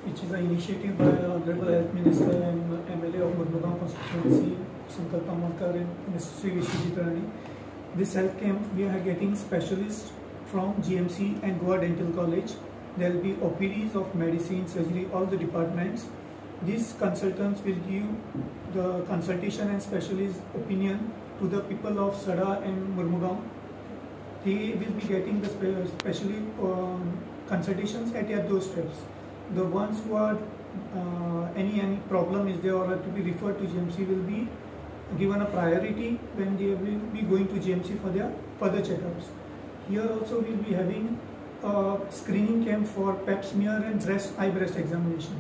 which is an initiative by Honorable Health Minister and MLA of Mormugao Constituency, Sankalp Amonkar and Mr. Sri Vishwajit Rane. This health camp, we are getting specialists from GMC and Goa Dental College. There will be OPDs of medicine, surgery, all the departments. These consultants will give the consultation and specialist opinion to the people of Sada and Mormugao. They will be getting the specially consultations at their doorsteps. The ones who are any problem is there or are to be referred to GMC will be given a priority when they will be going to GMC for their further checkups. Here also we will be having a screening camp for pap smear and eye breast examination.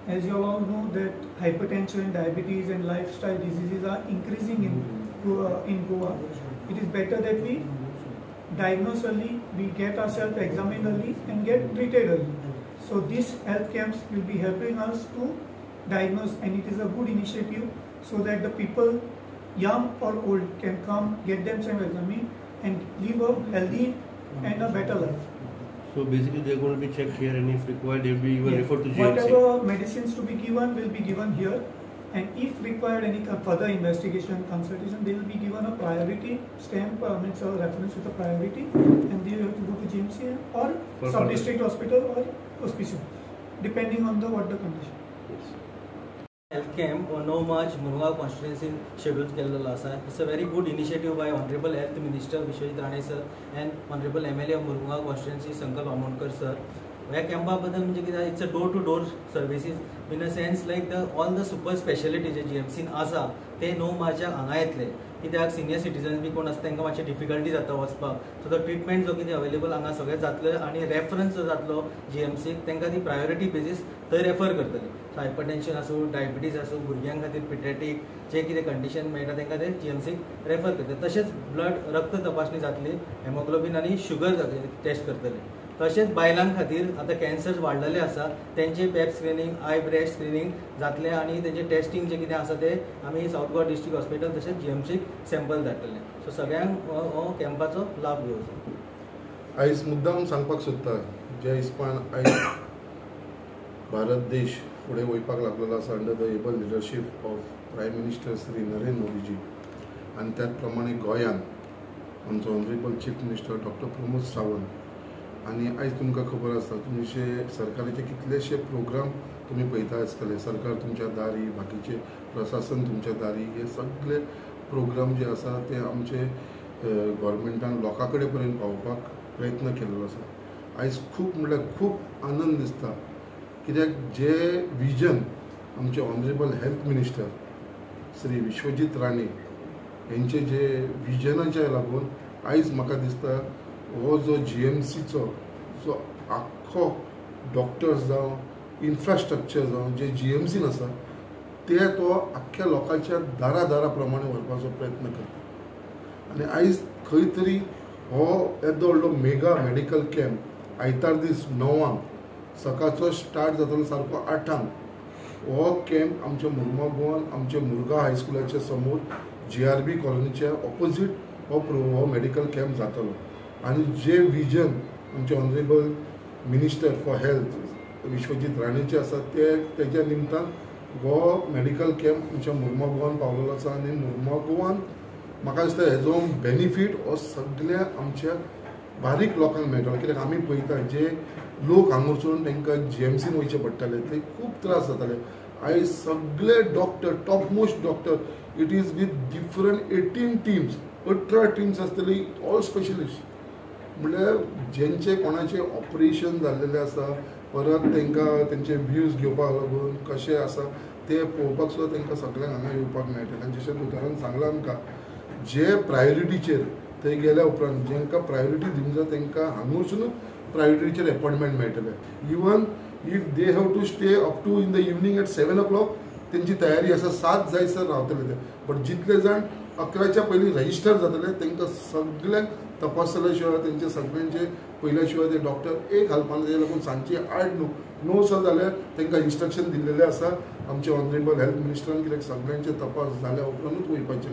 As you all know that hypertension, diabetes and lifestyle diseases are increasing in Goa. It is better that we diagnose early, we get ourselves examined early and get treated early. So these health camps will be helping us to diagnose, and it is a good initiative so that the people, young or old, can come, get themselves examined and live a healthy and a better life. So basically they are going to be checked here, and if required they will be even referred to GMC. Whatever medicines to be given will be given here, and if required any further investigation, consultation, they will be given a priority stamp, means a reference with a priority, and they have to go to GMC or sub-district hospital or hospital, depending on the what the condition. Yes. Health camp on 9 March Mormugao constituency schedule केल्लो आसा. It's a very good initiative by Honorable Health Minister Vishwajit Rane sir and Honorable MLA of Mormugao constituency Sankalp Amonkar sir. ह्या कॅम्पा बद्दल म्हणजे कितें, it's a door to door services in a sense like the all the super speciality जे जीएमसीन आसा ते 9 मार्चाक हांगा येतले. कित्याक सिनियर सिटीजन्स बी कोण आसता तांकां मातशें डिफिकल्टी जाता वचपाक, सो तो ट्रिटमेंट जो कितें अवेलेबल हांगा सगळें जातलें आनी रेफरन्स जो जातलो जीएमसीक तांकां ती प्रायोरिटी बेजीस थंय रेफर करतले. सो हायपरटेन्शन आसूं, डायबिटीज आसूं, भुरग्यां खातीर पिडियाट्रीक जे कितें कंडिशन मेळटा तांकां ते जीएमसीक रेफर करतले. तशेंच ब्लड रक्त तपासणी जातली, हेमोग्लोबीन आनी शुगर टेस्ट करतले. तशेंच बायलां खातीर आतां कॅन्सर वाडलेले आसा तेंचे pap screening, eye breast screening जातलें आनी तेंचे टेस्टिंग जें कितें आसा ते आमी सावथ गोवा डिस्ट्रिक्ट हॉस्पिटल तशेंच जीएमसीक सॅम्पल धाडटले. सो सगळ्यांक हो कॅम्पाचो लाभ घेवचो. आयज मुद्दाम सांगपाक सोदता, ज्या हिसपान आयज भारत देश फुडें वयपाक लागलेलो आसा under the able leadership of Prime Minister Shri Narendra Modiji, आनी त्याच प्रमाणे गोंयांत आमचो honourable chief minister doctor Pramod Sawant, आनी आयज तुमकां खबर आसा तुमचे सरकाराचे कितलेशे प्रोग्राम तुमी पळयता आसतले, सरकार तुमच्या दारी, बाकीचे प्रशासन तुमच्या दारी, हे सगळे प्रोग्राम जे आसा ते आमचे गव्हर्मेंटान लोकां कडेन पर्यंत पावोवपाक प्रयत्न केल्लो आसा. आयज खूब म्हणल्यार खूब आनंद दिसता, कित्याक जे विजन आमचे honourable health minister Shri Vishwajit Rane हेंचे जे विजनाच्या लागून आयज म्हाका दिसता हो जो जीएमसीचो जो आख्खो डॉक्टर्स जावं इन्फ्रास्ट्रक्चर जावं जे जीएमसीन आसा ते तो आख्ख्या लोकांच्या दारा दारा प्रमाणे व्हरपाचो प्रयत्न करता. आनी आयज खंय तरी हो येदो व्हडलो मेगा मेडिकल कॅम्प आयतार दीस 9 सकाळचो स्टार्ट जातलो सारको 8 हो कॅम्प आमच्या मुर्मगांवान आमच्या मुरगांव हायस्कुलाच्या समोर GRB कॉलनीच्या ऑपोजीट हो मेडिकल कॅम्प जातलो. आनी जे विजन आमचे honourable minister for health Vishwajit राणेचे आसा ते तेज्या निमतान हो मेडिकल कॅम्प आमच्या मुर्मगांवान पावलेलो आसा. आनी मुर्मगांवान म्हाका दिसता हेजो बेनिफीट हो सगळ्या आमच्या बारीक लोकांक मेळटलो, कित्याक आमी पळयता जे लोक हांगासरून तांकां जीएमसीन वयचें पडटाले ते खूब त्रास जाताले. आयज सगळे doctor, top most doctor, it is with different 18 teams, 18 teams आसतली, ऑल स्पेशलिस्ट, म्हणल्यार जेंचे कोणाचे ऑपरेशन जाल्लेलें आसा परत तांकां तेंचे व्यूज घेवपाक लागून कशें आसा ते पळोवपाक सुद्दां तांकां सगळ्यांक हांगा येवपाक मेळटलें. आनी जशें दोतोरान सांगलां आमकां जे प्रायोरिटीचेर थंय गेल्या उपरांत जांकां प्रायोरिटी दिवंक जाय तांकां हांगासुनूच प्रायोरिटीचेर एपॉयंटमेंट मेळटलें. Even if they have to stay up to in the evening at 7 o'clock तेंची तयारी आसा, 7 जायसर रावतले ते, बट जितले जाण 11च्या पयलीं रजिस्टर जातले तांकां सगळ्यांक तपासल्या शिवाय तेंचे सगळ्यांचे पयल्या शिवाय ते डॉक्टर एक हालपाना. तेजे लागून सांजची 8 9 सुद्दां जाल्यार तांकां इन्स्ट्रक्शन दिल्लेलें आसा आमचे ऑनरेबल हेल्थ मिनिस्टरान, कित्याक सगळ्यांचे तपास जाल्या उपरांतूच वयपाचें.